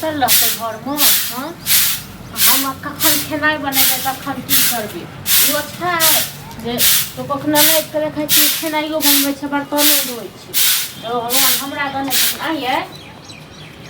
बैसल रहतै घरमे? हँ, हम कखन खेनाइ बनेबै, कखन की करबै? इहो छै जे तो कखनो नहि देखै छी, खेनाइयो बनबै छै, बर्तनो धोइ छै, तऽ भगवान हमरा दने छथिन। आइए।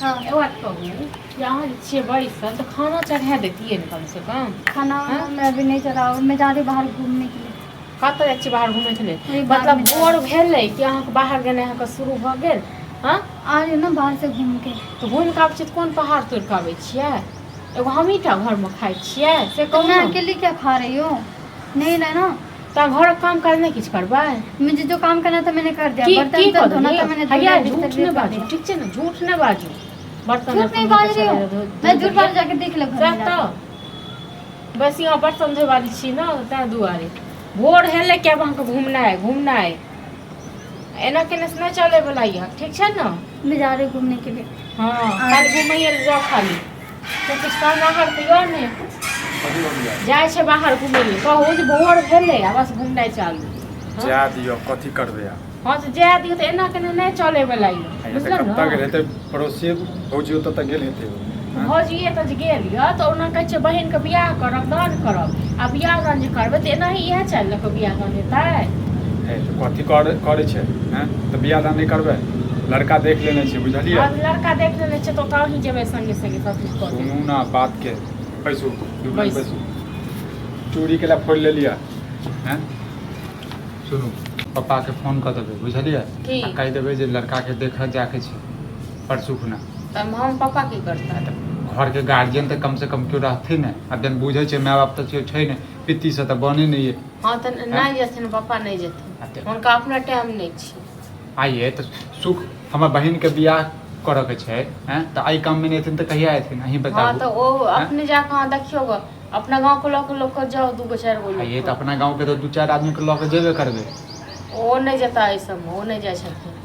हाँ। एगो बात कहू जे अहाँ जे छियै बैसल, तऽ खाना चढ़ा दैतियै ने कमसँ कम। खाना हाँ? मैं अभी नहीं चढ़ाऊँ, मैं जा रही बाहर घूमने के लिए। कतऽ जाइ छियै बाहर घुमैके लेल? वही बाहर मतलब में जा भोर भेलै कि अहाँके बाहर गेनाइ अहाँके शुरू भऽ गेल? हँ। आ रही हूँ ना बाहर से घूम के। तऽ घुमि कऽ आबै छियै तऽ कोन पहाड़ तोड़ि कऽ आबै छियै? एगो हमही टा घरमे खाइ छियै से तो कहू मैं ने। अकेली क्या खा रही हूँ? नहीं ना ना। तऽ घरक काम काज नहि किछु करबै? मुझे जो काम करना था, मैंने कर दिया। की बर्तन की वर्तन कऽ धोना देलियै? था, मैंने धो हैया, लिया, बिस्तर झूठ भी नहि कर बाजू। दिया। ठीक छै ने? झूठ नहि बाजू। बर्तन झूठ नहीं बर्तन बाज रही हूँ मैं। झूठ बाज जाके देख लो घर सएह में जाके। तऽ बेसी अहाँ बर्तन धोए वाली छी ने, ताहि दुआरे भोर हेलै कि आब अहाँके घुमनाइ घुमनाइ। एना केने से नहि चलै वला यऽ, ठीक छै ने? मैं जा रही हूँ घूमने के लिए। हँ, खाली घुमैये लए जाउ खाली, तऽ किछु करनाहर तऽ यऽ ने। कथी भऽ गेलै? जाइ छै बाहर घुमै लए। कहू जे भोर भेलै आ बस घुमनाइ चालू। हँ। जाय दियौ, कथी करबै आब? हँ, तऽ जाय दियौ, तऽ एना केने नहि चलै वला यऽ। आ तऽ बुझलहुँ कतऽ गेल ने? हेतै? पड़ोसिए भौजी ओतऽ तऽ गेल हेतै ओ, हँ? भौजिए तऽ जे गेल यऽ, तऽ ओना कहै छै बहिनके बियाह करब, दान करब। आ बियाह दान जे करबै तऽ एनाही इएह चालि लऽ कऽ बियाह दान हेतै? हे, तऽ कथी करै छै? हँ, तऽ बियाह दान नहि करबै? लड़का देख लेने छै, बुझलियै? हँ, लड़का देख लेने छै तऽ ओतऽ अहीं जेबै संगे संगे, सब किछु कऽ देबै। सुनू ने बातके, बैसू दू मिनट। बैसू। बैसू। चूड़ी के ला फोड़ि लेलियै? हँ, सुनू, पप्पाके फोन कऽ देबै, बुझलियै? की? आ कहि देबै जे लड़काके देखऽ जाके छै परसू खुना। तऽ हम पप्पा की करता? घरके गार्जियन तऽ कमसँ कम केओ रहथिन ने। आब जहन बुझै छै, माय बाप तऽ केओ छै ने, पित्तीसँ तऽ बने नहि अइ। हँ, तऽ नहि जेथिन पप्पा, नहि जेथिन। हुनका अपना टाइम नहि छै। आइए तऽ सुख हमर बहिनके बियाह करऽके छै। हँ, तऽ एहि काममे नहि एथिन तऽ कहिया एथिन? अहीं हँ। बताबू। तऽ ओ हँ? अपने जाकऽ अहाँ देखियौ गऽ, अपना गाँवके लऽ कऽ लोकके जाउ, दू गो चारि गो आइए लोकके। तऽ अपना गाँवके तऽ दू चारि आदमीके लऽ कऽ जेबे करबै। ओ नहि जेता एहि सबमे, ओ नहि जाइ छथिन,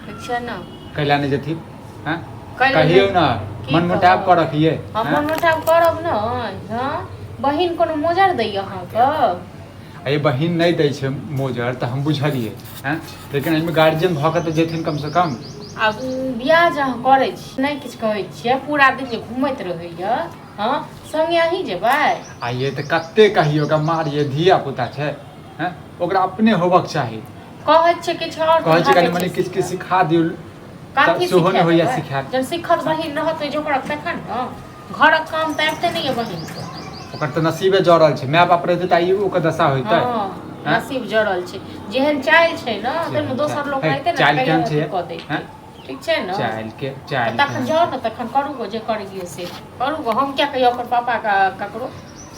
ठीक छै ने? कैला नहि जेथिन? हँ? कैला कहियौ नहि ने। की मनमुटाव कहब? कऽ रखिए। हम हँ? मनमुटाव करब नहि। हँ, बहिन कोनो मोजर दैया अहाँके? अरे बहिन, नहि दै छै मोजर तऽ हम बुझलियै। हँ, लेकिन एहिमे गार्जियन भऽ कऽ तऽ जेथिन कमसँ कम। आब बियाह जे अहाँ करै छी, नहि किछु कहै छियै, पूरा दिन जे घूमैत रहैया। हँ, संगे अहीं जेबै। आइए तऽ कते कहियौ ओकरा मारियै, धिया पुता छै। हँ, ओकरा अपने होबक चाही। कहै छियै किछु आओर तऽ कहै छै भागै कनि मनि छै किछु किछु सीधा। सिखा दियौ तऽ कथी सेहो सिखा नहि होइया देबै? सिखायल। जब सिखत बहिन रहत ओहि जोकरक तखन ने। घरक काम तऽ आबिते नहि यऽ बहिनके। ओकर तऽ नसीबे जड़ल छै। माय बाप रहितै तऽ आइ ओकर दशा होइतै? हँ। नसीब जड़ल छै। जेहन चालि छै ने, ताहिमे दोसर लोक हे, रहितै ने चालि तऽ केहन कहियो छै? अथी कऽ दैतै। हैं? ठीक छै ने? चालि के तऽ चालि तखन केहन जाउ छै? ने, तखन करू गो जे करैए से करू गो। हम किया कहियौ ओकर पापाके? ककरो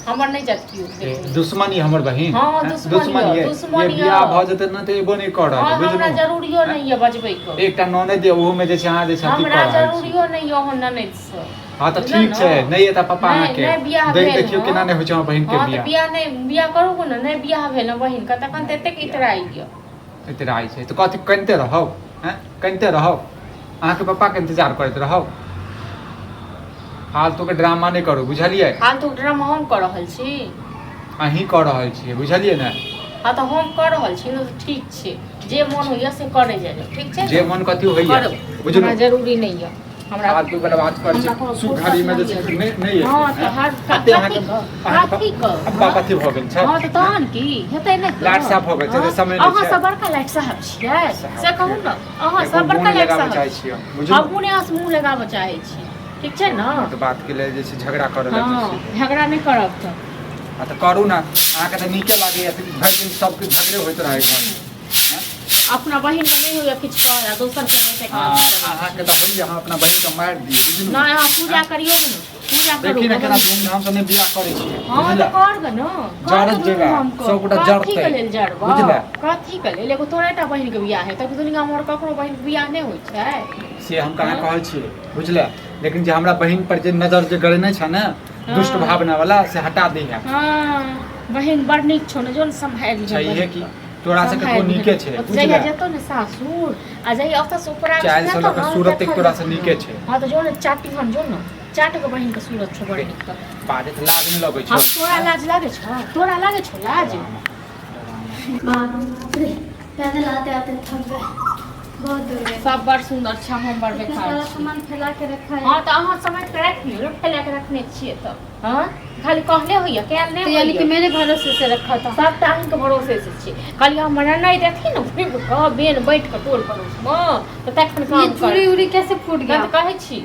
हमर नहि जायत केओ ए, देखै लए। दुश्मन ये हमर बहिन। हँ, हैं? दुश्मन दुश्मन यऽ, ये दुश्मन ये यऽ। बियाह भऽ जेतै ने तऽ एबो नहि करत। हँ, हमरा बुझलहुँ? जरूरियो नहि यऽ बजबैके। एकटा ननद ये, ओहोमे जे छै अहाँ जे छै अथी कऽ हमरा रहल छी। जरूरियो नहि यऽ ओहन ननदिसँ। हँ, तऽ बुझलहुँ ठीक ने? छै, नहि एता पप्पा नहि अहाँके नहि बियाह देख भेल। देखियौ हँ। केना नहि होइ छै हमर बहिनके हँ, तऽ बियाह। बियाह नहि, बियाह करू गो ने। नहि बियाह भेल हँ बहिनके तखन तऽ एतेक इतराइ यऽ। इतराइ छै तऽ कथी कनिते रहब? हँ, कनिते रहब? अहाँके पप्पाके इंतजार करैत रहब? फालतूके ड्रामा नहि करू, बुझलियै? फालतू ड्रामा हम कऽ रहल छी? अहीं कऽ रहल छियै, बुझलियै ने? हँ, तऽ हम कऽ रहल छी ने, तऽ ठीक छै, जे मोन होइए से करै जाइ जाउ, ठीक छै जे ने? मन कथी होइए? करू। बुझलहुँ? हमरा जरूरी नहि यऽ। हमरा फालतू वाला बात करै हमरा छी। कोनो सुख फुर्सत घड़ीमे जे नहि छै यऽ। नहि नहि हँ, एतै। तऽ हर कते कथी अहाँके कऽ अहाँके कथी कऽ? अब्बा हँ। कथी भऽ गेल छै? हँ, तऽ तहन की हेतै? नहि तऽ लाट साफ भऽ गेल छै, हँ, तऽ समय नहि अहाँ छै। सब बड़का लाट साहब छियै साहब से कहू छियै। ने। अहाँ देखू, सब मुँह बड़का नहि लाट लगाबऽ साहब चाहै छी। छियै हम, बुझलहुँ? हमहूँ ने अहाँसँ मुँह लगाबऽ चाहै छी, ठीक छै ने? तऽ बातके लेल जे छै झगड़ा करऽ लगै हँ छी। झगड़ा नहि करब तऽ। आ तऽ करू ने, अहाँके तऽ नीके लागैया, भरि दिन सबके झगड़े होइत रहै घरमे। अपना बहिनके नहि होइए किछु कहल आ दोसरके होइए। आ अहाँके तऽ होइए हम अपना बहिनके मारि दियै, बुझलहुँ? नहि, अहाँ पूजा करियौ ने, पूजा करू। देखी ने केना धूमधामसँ नहि बियाह करै छियै। हँ, तऽ बुझलियै? कर ग ने, कर जरत ग जेबै, धूमधाम कऽ। सबगोटा कथी के जरतै, लेल जरबऽ? बुझलियै? कथी के लेल? एगो तोरे टा बहिनके बियाह हेतै? दुनियामे आओर ककरो बहिनके बियाह नहि होइ छै। से हम कहाँ कहै छियै, बुझलियै? लेकिन जे हमरा बहिन पर जे नजर जे गड़ेने छै ने, दुष्ट भावना वाला, से हटा दी है। हँ, बहिन बड़ नीक छौ ने, जो ने सम्हारि लिहे। छैहे बहिन कि के। तोरा से कतबो नीके छै। जहिया बुझलियै? जेतौ ने सासुर आ जहिया ओतऽ से ऊपर आबै चालि से जेतौ लऽ कऽ ने, सूरत तक तखन तोरा से देखिहन। नीके छै। हँ, तऽ जो ने चाटिहन, जो ने चाट के, बहिन के सूरत छौ बड़ नीक तऽ। बाजैत लाज नहि लगै छौ? हम तोरा लाज लागै छौ? तोरा लागै छौ लाज? बाप रे, पैदल आते आते थक गए। बहुत दूर गए। सब बड़ सुन्दर छै, हम बड़ इतना बेकार सारा छी। सामान फैला के रखा है। हँ, तऽ अहाँ समझ के राखि लियौ, फैला के रखने छियै तऽ। हँ, खाली कहले होइया, कयल नहि तो यानी कि होइया। मेरे भरोसे से रखा था। सबटा अहीँके भरोसे से छियै। कहलियै हमर ननैद देथिन ने, घुमि कऽ बेन बैठ कऽ टोल पड़ोसमे तऽ तखन ये काम चूड़ी करब। उड़ी कैसे फूट मैं गया? तऽ कहै छी,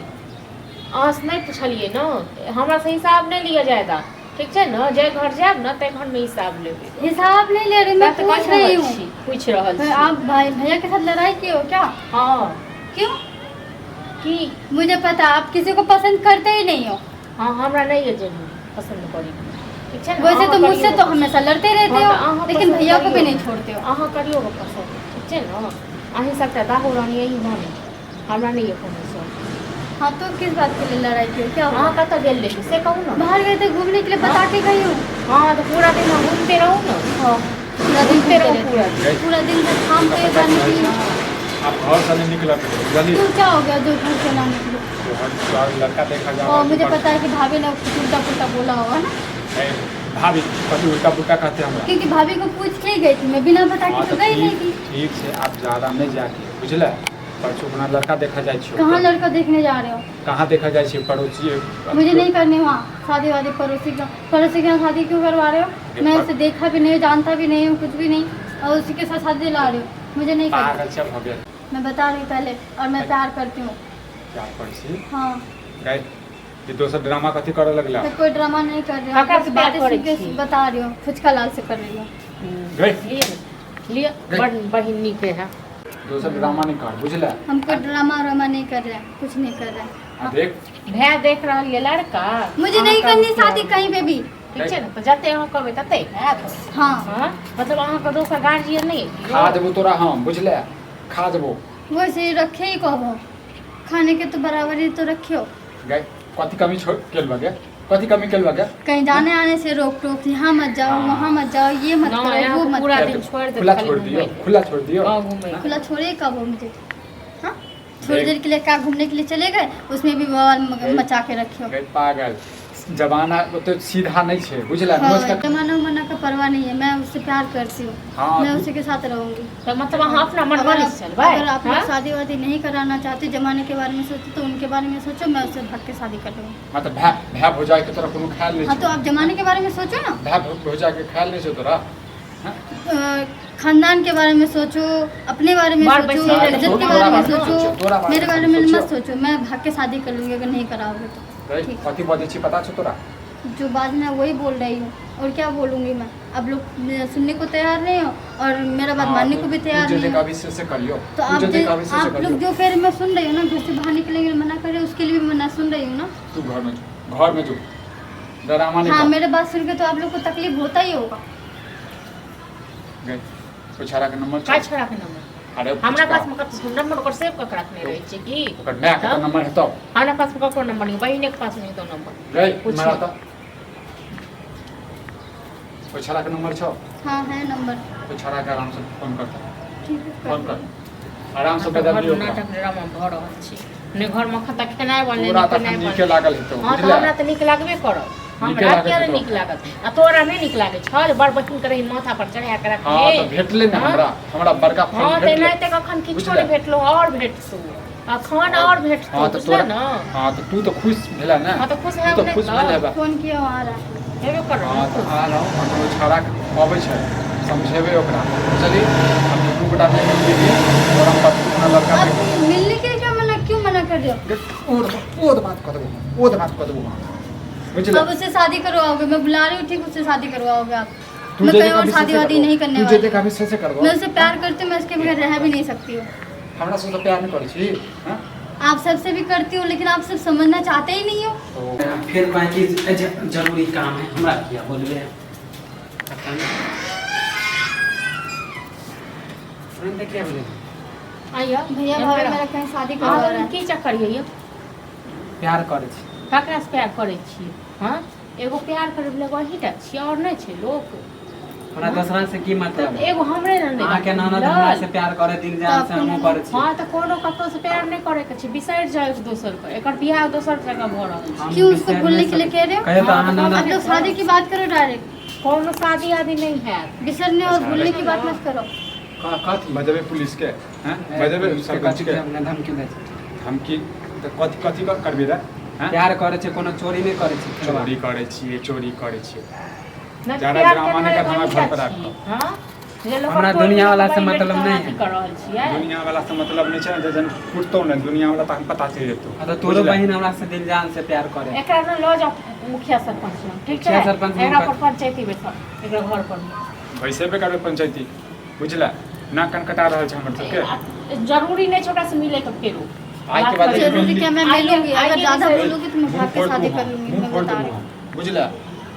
अहाँसँ नहि पुछलियै ने, हमरासँ हिसाब नहि लिअ जादा, ठीक छै ने? जाहि घर जायब ने ताहि घरमे हिसाब लेबै। हिसाब नहीं ले रही मैं, सएह तऽ पूछ कहि रही रहल हूँ। छी, पूछि रहल छी। आप भाई भैया के साथ लड़ाई किए हो क्या? हँ। क्यों? की? मुझे पता, आप किसी को पसंद करते ही नहीं हो। हँ, हमरा नहि यऽ जरूरी पसन्द करैके, ठीक छै ने? वैसे अहाँ तो मुझसे करियौ तो हमेशा लड़ते रहते हाँ, तो हो, अहाँ लेकिन पसंद भैया को भी करियौ। नहीं छोड़ते हो। अहाँ करियौ गऽ पसन्द, ठीक छै ने? अहीं सबटा दाहो रानी अहीं बनी, हमरा नहि यऽ कोनो शौक। हाँ, तो किस बात के लिए लड़ाई की हो? क्या हुआ? अहाँ कतऽ गेल रही से कहू ने। बाहर गए थे घूमने के लिए, बता के गई हूँ। हँ, तऽ पूरा दिन अहाँ घूमते रहू ने। हाँ, पूरा दिन घूमते घूमते रहू रहते पूरा दिन। गई। पूरा दिन से काम पे जाने के लिए। आप घर से नहीं निकलत बुझलियै? क्यों, क्या हो गया जो घर से ना निकलो? तोहर तोहर लड़का देखा जा। और मुझे पता है कि भाभी ने कुछ उल्टा पुल्टा बोला होगा ना। ए, भाभी कथी उल्टा पुल्टा कहते हमरा? क्योंकि भाभी को पूछ के ही गई थी मैं, बिना बता हाँ के तो तऽ गई नहीं ठीक थी। ठीक छै, आब जादा नहि जाके, बुझले? परसू अपना लड़का देखा जाइ छियौ। कहाँ लड़का देखने जा रहे हो? कहाँ देखा जाइ छै? पड़ोसी। मुझे नहीं करनी वहाँ शादी वादी। पड़ोसी का, पड़ोसी के यहाँ शादी क्यों करवा रहे हो? मैं उसे देखा भी नहीं हूँ, जानता भी नहीं हूँ, कुछ भी नहीं, और उसी के साथ शादी दिला रही हो। मुझे नहीं करनी। पागल छै भऽ गेल। मैं बता रही हूँ पहले, और मैं प्यार करती हूँ। प्यार करै छी? हाँ। गै, ई दोसर ड्रामा कथी करऽ लगला? मैं कोई ड्रामा नहीं कर रही हूँ। काका से आपकी प्यार बातें करै सुन के छी। बता रही हूँ, फुचका लाल से कर रही हूँ। गै। लिअ ने, लिअ। गै। बड़ बहिन नीक है। दोसर ड्रामा नहि कर, बुझले? हम कोई ड्रामा व्रामा नहीं कर रहे हैं, कुछ नहीं कर रहे हैं। आ देख। भाय देख रहल ये लड़का। मुझे अहाँ नहीं कहू करनी कि शादी कहीं पे भी। ठीक छै ने, तऽ जते अहाँ कहबै तते हैत। हाँ। हँ, मतलब अहाँके दोसर गार्जियन नहि अइ? खा देबो तोरा हम, बुझले? खा देबो। वैसे ही रखे ही कहो, खाने के तो बराबर ही तो रखे हो। गै, कथी कमी छो केलबा गे? कथी कमी केलबा गे? कहीं जाने आने से रोक टोक, यहाँ मत जाओ, हाँ। वहाँ मत जाओ, ये मत ना, करो, यहाँ वो मत पूरा करो। दिन छोड़ देत खुला खाली छोड़ दियो। घुमै। खुला छोड़ दियो। गाँव घुमै। खुला छोड़े कब हो मुझे? हाँ, थोड़ी देख। देर के लिए क्या घूमने के लिए चले गए, उसमें भी बवाल मचा के रखे हो। गै पागल, जमाना ओते सीधा नहि छै, बुझले? हाँ, नोच के जमाना उमाना का परवाह नहीं है, मैं उससे प्यार करती हूँ। हाँ, मैं उसी के साथ रहूंगी। तऽ मतलब अहाँ अपना अगर मनमानी आप, से चलबै? अगर आप लोग हाँ? शादी वादी नहीं कराना चाहते, जमाने के बारे में सोचो, तो उनके बारे में सोचो, मैं उससे भाग के शादी कर लूँगी। मतलब भाय भाय भौजाई के तोरा कोनो ख्याल नहि हाँ, तो छौ? आप जमाने के बारे में सोचो ना। भाय भौजाई के ख्याल नहि छौ तोरा? हाँ? खानदान के बारे में सोचो, अपने बारे में बार सोचो, बच्चे इज्जत के तोरा बारे में बारे में सोचो, सोचो, तोरा बारे मेरे में बारे में सोचो। मत सोचो। मैं भाग के शादी कर लूँगी अगर नहीं कराओगे तो। गै, ठीक। कथी बजै छी पता छौ तोरा? जो बात मैं वही बोल रही हूँ, और क्या बोलूँगी मैं? अब लोग सुनने को तैयार नहीं हो और मेरा बात हाँ, मानने तो को भी तू तैयार जे नहीं जे हो। कहबी से से करियो। तो तू आप जे जे जे कहबी से से आप लोग करियो। जो कह रहे मैं सुन रही हूँ ना। घर से बाहर निकलने के लिए मना कर रहे हो, उसके लिए भी मना सुन रही हूँ ना। तू घर में जो, घर में जो, डरामा नहीं हाँ, कर। मेरे बात सुन के तो आप लोग को तकलीफ होता ही होगा। गै, ओहि छौड़ा के नंबर काय छौ? छोड़ा के नंबर? अरे हमरा पुचका, पास मे कतौ नंबर ओकर सेव कऽ के रखने रहै छै की? ओकर माय के तऽ हाँ? नंबर हेतौ। हमरा पास मे ककरो नंबर नहि, बहिने के पास नहि हेतौ नंबर। गै, पूछ। मारा तऽ ओहि छौड़ा के नंबर छौ? हाँ, है नंबर। ओहि छौड़ा के आराम से फोन करता। ठीक है, फोन कर कर, आराम से अहाँ तऽ बदल घरमे दियौ ओकरा। नाटक ड्रामा भऽ रहल छै ने, घरमे एखन तक खेनाइ बनलै तोरा ने तऽ पिनाइ एखन नीके बनलै। लागल हेतौ। हँ, तऽ बुझले? हमरा तऽ नीक लागबे करत। नीके हमरा लागत किया नहि हेतौ। नीक लागत? आ तोरा नहि नीक लागै छौ जे बड़ बहिन के रही माथा पर चढ़ा के हँ, तऽ रखने? भेटलै ने। हाँ? हमरा हमरा बड़का फल हँ, तऽ भेटलै। एनाहिते कखन किछो बुझले? नहि भेटलौ, आओर भेटतौ अखन, आओर भेटतौ। हँ, तऽ बुझले तोरा ने? हँ, तऽ तू तऽ खुश भेला ने? हँ, तऽ खुश तू हैब तऽ नहि खुश तऽ? भेल हेबा। फोन किया आ रहा है? हेबे करब हँ, ने तऽ खुश। आ रहौ अखन ओ छौड़ा के अबै छै, समझेबै ओकरा, बुझली? आब दुनू गोटा नहि मिलबही तोरा हम परसू खुना लड़का आप देख। मिलने के लिए क्या मना, क्यों मना कर रहे हो? ओ तऽ बात कऽ देबो, ओ तऽ बात कऽ देबो, बुझले? अब उससे शादी करवाओगे? मैं बुला रही हूँ, ठीक, उससे शादी करवाओगे आप? तू मैं जे कहीं जे और कहबी से शादी से वादी करबो। नहीं करने तू जे जे वाली। कहबी से से करबो। मैं उससे प्यार करती हूँ, मैं उसके बगैर रह भी नहीं सकती हूँ। हमरा से तऽ प्यार नहि करै छी? हाँ? आप सबसे भी करती हूँ, लेकिन आप सब समझना चाहते ही नहीं हो। तो फेर बाकी जरूरी काम है, हमरा किया बोलबे? पता नहीं। तुरंत किया बोले? आइयो। भैया, भाभी मेरा कहीं शादी करवा अहाँ रहा है। की चक्कर ये यौ? प्यार करै छी। ककरा से प्यार करै छियै? हँ, एगो प्यार करै वला एगो अहीँटा छियै, आओर नहि छै लोक? हमरा दोसरा से की मतलब? तऽ एगो हमरे ने नहि अहाँके ननद मिलल? हमरा से प्यार करे दिल जान से, हमहूँ करै छी। हँ, तऽ कोनो ककरो से प्यार नहि करे के छै, बिसरि जाउ एक दोसर के। एकर बियाह दोसर जगह भऽ रहल छै। हम क्यों उसको बिसरि भूलने नहि के लिए सकै। कह रहे हो? कहियो तऽ हाँ, अहाँ तऽ ननद आप लोग शादी की बात करो डायरेक्ट। कोनो शादी आदि नहि हैत। बिसरने और भूलने की बात मत करो। कथी बजेबै पुलिस के हैं बजेबै पुलिस के सरपंच कथी के के हमरा धमकी दै छै धमकी तऽ कथी कथी करबी रे हैं प्यार करै छै कोनो चोरी नहि करै छै चोरी करै छियै चोरी करै छियै नहि जादा प्यार ड्रामा नहि केनाइ कर, हमरा अहीं घर पर टा आबि छी, हँ? जे लोक हमरा टोल दुनिया वाला से में मतलब बैठ कऽ नहि अथी है। कर रहल छियै दुनिया वाला से मतलब नहि छै ने जहन कुटतौ ने दुनिया वाला तहन पता चलि जेतौ आ तऽ तोरो बुझले? बहिन हमरा से दिल जान से प्यार करे एकरा ने लऽ जाउ मुखिया सरपंच लग ठीक छै मुखिया सरपंच लग एकरा पर पंचायती बैठल एकरा घर पर बैसेबे करबै पंचायती बुझले नाक कान कटा रहल छै हमर सबके आ, जरूरी नहि छै ओकरा से मिले के फेरो आइ के बाद बात जरूरी क्या मैं आइए- मिलूंगी अगर आइए ज्यादा से- बोलूंगी तो मैं मुँह भाग के फोड़ शादी दूँ कर हम, लूंगी मुँह मैं फोड़ बता दूँ रही हूँ हम, बुझले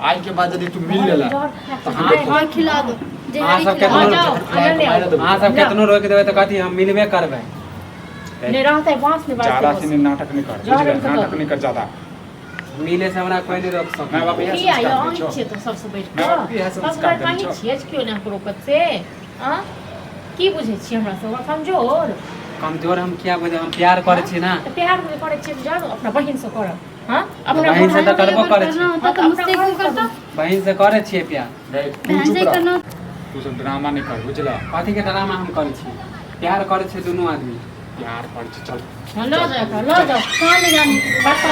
आइ के बाद यदि तू मिल लेला जहर खा तऽ हम के देखो हाँ खिला दो अहाँ जहरी सबके खिला हाँ, दो जाओ, खिला के आनंद मारि देबौ। अहाँ सब केतनो रोकि देबै तऽ कथी हम मिलबे करबै नहि रहतै बाँस नहि ज्यादा बाजतै से नाटक नहि कर जहर बुझले हम तऽ नाटक नहि कर ज्यादा मिले से हमरा कोई नहीं रोक माय सकै बाप इएह किया यौ संस्कार अहीं दै छौ छियै तऽ सबसँ बैठ माय कऽ बाप इएह सब संस्कार देने अहीं छौ छियै जे केओ नहि अहाँके रोकत से आँ की बुझै छियै हमरा सब कमजोर कमजोर हम किया बुझे हम प्यार करै छी ना तऽ प्यार जे करै छियै तऽ जाउ अपना बहिनसँ करब हँ अपना बहिन से बहिन तऽ करबो अगर करै करना छी होता तो मुझसे क्यों करता बहिन से करै छियै प्यार रे, तू बहन चुप से रह करना तू सब ड्रामा नहि कर बुझला कथी के ड्रामा हम करै छी प्यार करै छी दुनू आदमी प्यार कर चल लऽ जाउ एकरा, लऽ जाउ कहाँ ले जाने बता